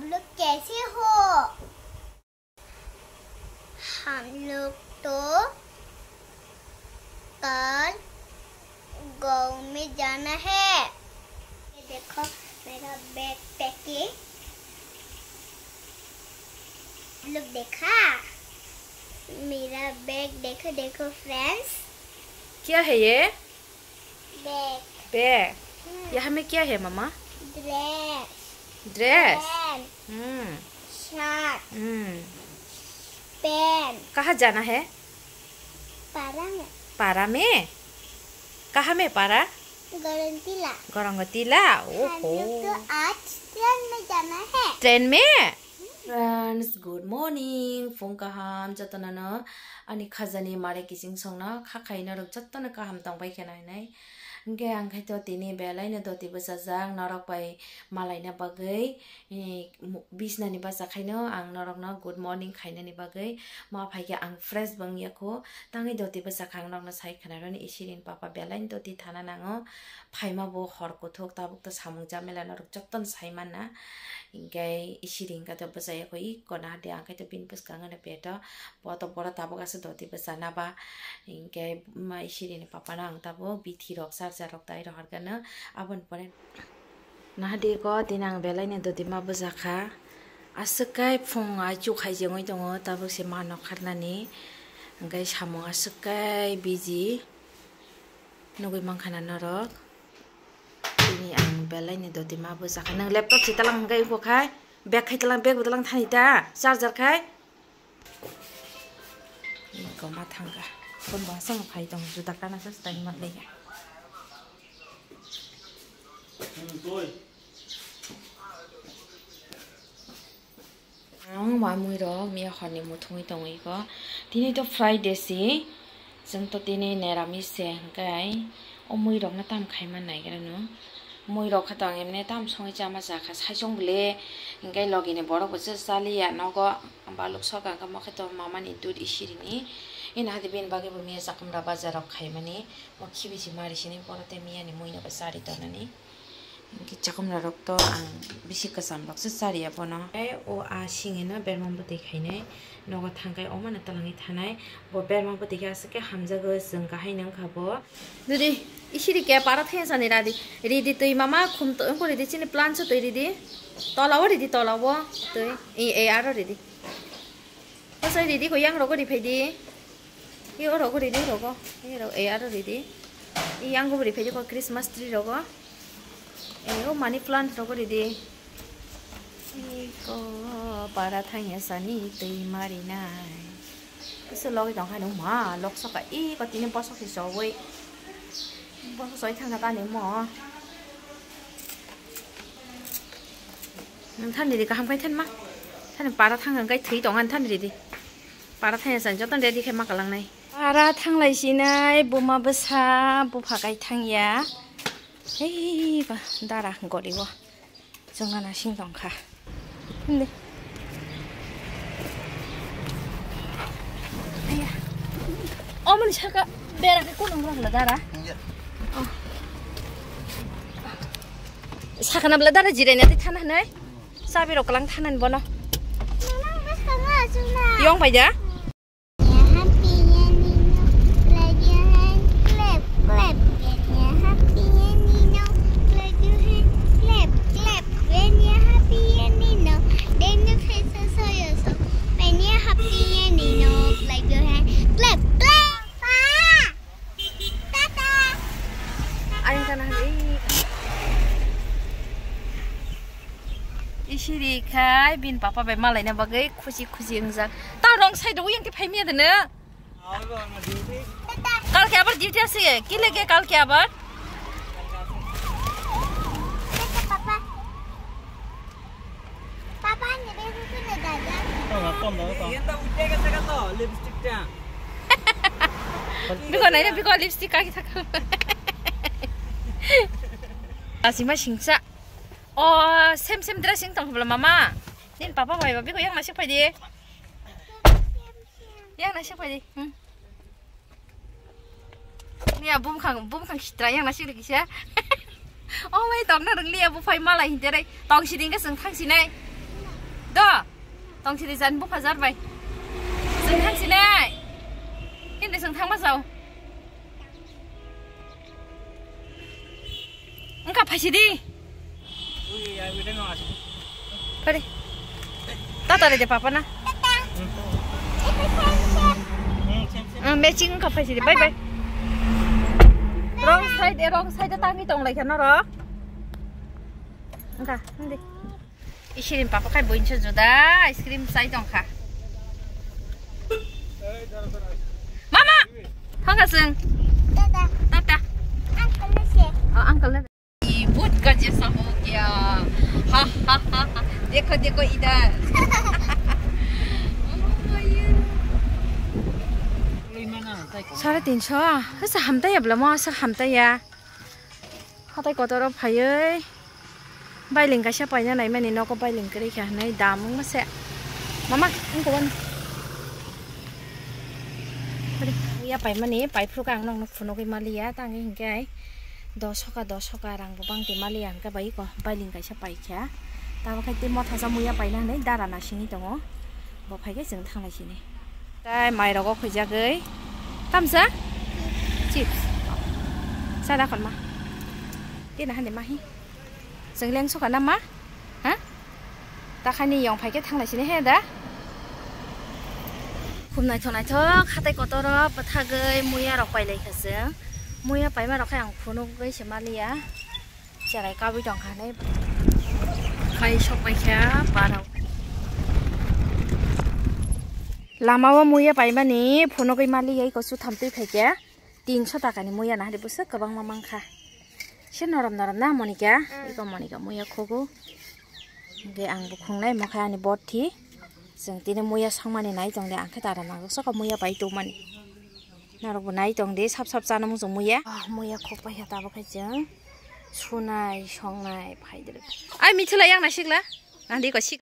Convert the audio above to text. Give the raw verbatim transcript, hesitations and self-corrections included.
लोग कैसे हो? हम लोग तो कल गाँव में जाना है। ये देखो मेरा बैग पैकिंग। आप लोग देखा मेरा बैग, देखो, देखो फ्रेंड्स। क्या है ये? बैग। बैग। हम्म। यहाँ में क्या है मामा? ड्रेस। ड्रेस? पैंट। हम्म। शर्ट। हम्म। पैंट। कहाँ जाना है? पारा में। पारा में? कहाँ में पारा? गरंटीला। गरंगतीला? हम लोग ओहो। तो आज ट्रेन में जाना है। ट्रेन में? Friends, good morning. Phung kaham jotono no ani khajani mare kiching songno kha khai norok jotono kaham tongbai kheno hinwi. Hwnkhe ang khaito tini belai no doti bwchajak norok bai malaina bagwi, eh, mu-, bisnani bacha khaino ang norokno good morning khainani bagwi ma phaikhe ang fresh bo wngya kho. Tangwi doti bwchakha ang norokno sai khwnaironi Isirini papa belai no doti thana nango. Phaima bo hor kuthuk, tabuk to samung jamela norok jotono sai manna. Hinkhe Isiri hinkhe to bwchaya kho iko nahardi, ang khe to bini bwskango no peto. Bo to boro tabuk aswk doti bwchana ba. Hinkhe ma Isirini papa no ang tabuk bithi rok charger rok dai rohor khe no. Aboni pore nahardi ko tini ang belai ni doti ma bwchakha. Aswk kai phung ai chu khai jengwi tongo, tabuk se ma nok kharnani. Hinkhe samung aswk kai busy. Nugui mankha na norok. Tini ang belai ni doti ma bwchakha. Nang laptop si talang hwnkhe iko khai. Bag khai talang, bag bo talang thani ta. Charger khai. Iko ma thangkha. Phone bo aswk phai tong, juda kana sa style ma le ya. Ang ma mui rok miya horni muthungwi tongwi ko. Tini to Friday si. Chwng to tini neramis se hwnkhe o mui rok no tam khai man nai gra no. Mui rok khe to ang emne tam songwi chama cha kha, saichung bwle hwnkhe logi ni borok bo se chaliya nogo. Baluk sok ang khe mo khe to mama ni dud Isirini. Ina hadi bini bagwi bo miya chakwmra bajar rok khai mani. Mo khibi si mari sini poro te miya ni mui no bo chari tonani. Hwnkhe chakwmra rok to ang bisi kwcham rok se chariya bono. Tei o a singeno berma bwtwi khainai nogo thangkhai omo no twlangwi thanai. Bo berma bwtwi khe aswk khe hamjago, chwng kahai no wngkha bo. Didi, Isiri khe para thaya sani radi. Ridi twi mama khum to wngkho ridi, chini plant so twi ridi. Tola o ridi, tola o twi. E, e, aro ridi. Bwsai ridi ko yang rogo riphai di. E o rogo ridi rogo. E ro, e aro ridi. E yang go riphai di ko Christmas tree rogo. E o money plant rogo ridi. E ko para thangya sani twi mari nai. Kisa logi tong khani ma lok soka e ko tini bosok si sogoi. Bosok soi thangka tani mo. Nang thani di kaham khai thanma. Thani para thang kai thwi tong an thani di. Para thang san joton ready khai ma kalang nai. Para thang lai sinai buma bwsa bupha kai thang ya. Hei ba dara gori bo. Chwng gana sing tong kha. Hindi. Aya. Omoni saka bera ke kunung rok la dara. Iya. Oh. Sakana bela dara jirai na thana nai. Sabi rok lang thana bono. Yong bai ja. Ayang kana hai. Isiri khai bin papa bai malaina bagwi khusi khusi wngjak. Ta rong sai do yang ke phai miya de ne. Kalke abar duty ase, ki leke kalke abar? Biko nai na biko lipstick ka ki thak. Asima singsa. O sem sem dressing tong bla mama. Nin papa bai ba biko yang nasik pai di. Yang nasik pai di. Hmm. Lia bumkhang, bumkhang sitra yang nasik lagi sia. Oh mai tong na rung lia bu phai malai hinterai. Tong siding ka seng thang sinai. Do, tong sini jan bupha jar bai. Sing thang sini. Hindi sing thang masau. Engka phaisi di. Pare. Tata re de papa na. Hmm, matching engka phaisi di. Bye bye. Wrong side, eh, wrong side tangi tong lai khana ro. Engka, hindi. Isirin papa khai boinsa juda ice cream chai tong kha. Mama, thang ka sung. Tata. Tata. Uncle na se. Oh, uncle na. ये बहुत गजब सा हो गया। हा, हा, हा, हा। देखो, देखो इधर। Sare tinso. Asa hamtaya bla mo, asa hamtaya. Hatai kotor o phaiwi bailing kaisa paina naimani nogo bailing kwrwi kha hinwi dam wngma se. Mama, wngkha wani. Muya paimani, paiphuru khe ang nokno phunugwi maliya, tangwi hinkhe ai dos hoka, dos hoka rang bo bangti maliya, hinkhe bai eko bailing kaisa paikha. Tamo khe tei motha sa muya paina hinwi dara nasingwi tongo, bo phaikhe chwng thanglai sini. Tai mai rogo khuijagwi. Tamsa? Chips. Sada kon ma. Tini hani mahi. Chwng leng soka na ma? Ha? Takhani yong phaikhe thanglai sini he da. Khum naithok naithok hatai kotoro bwthagwi muya rok pailai kha chwng. Muya paima rok khe ang phunugwi se maliya. Cherai kabwi tong kha nai. Khai sok pai kha barok. Lama o muya paimani phunugwi maliya iko sutham twi phaikhe. Tinso takani muya nahari bwswk kwbangma mankha. Se norom norom na Monika? Iko Monika muya khogo. Hwnkhe ang bukhungnai mokhe ani bothi. Chwng tini muya songmani nai tongdi, ang khe tara nang soko muya pai tongmani. Norokbo nai tongdi, sap sap chana muchung muya. Ah, muya khok paikha tabuk khe chwng sunai songnai phaidrw. Ai mithila yang naisikla? Nang di ko sik.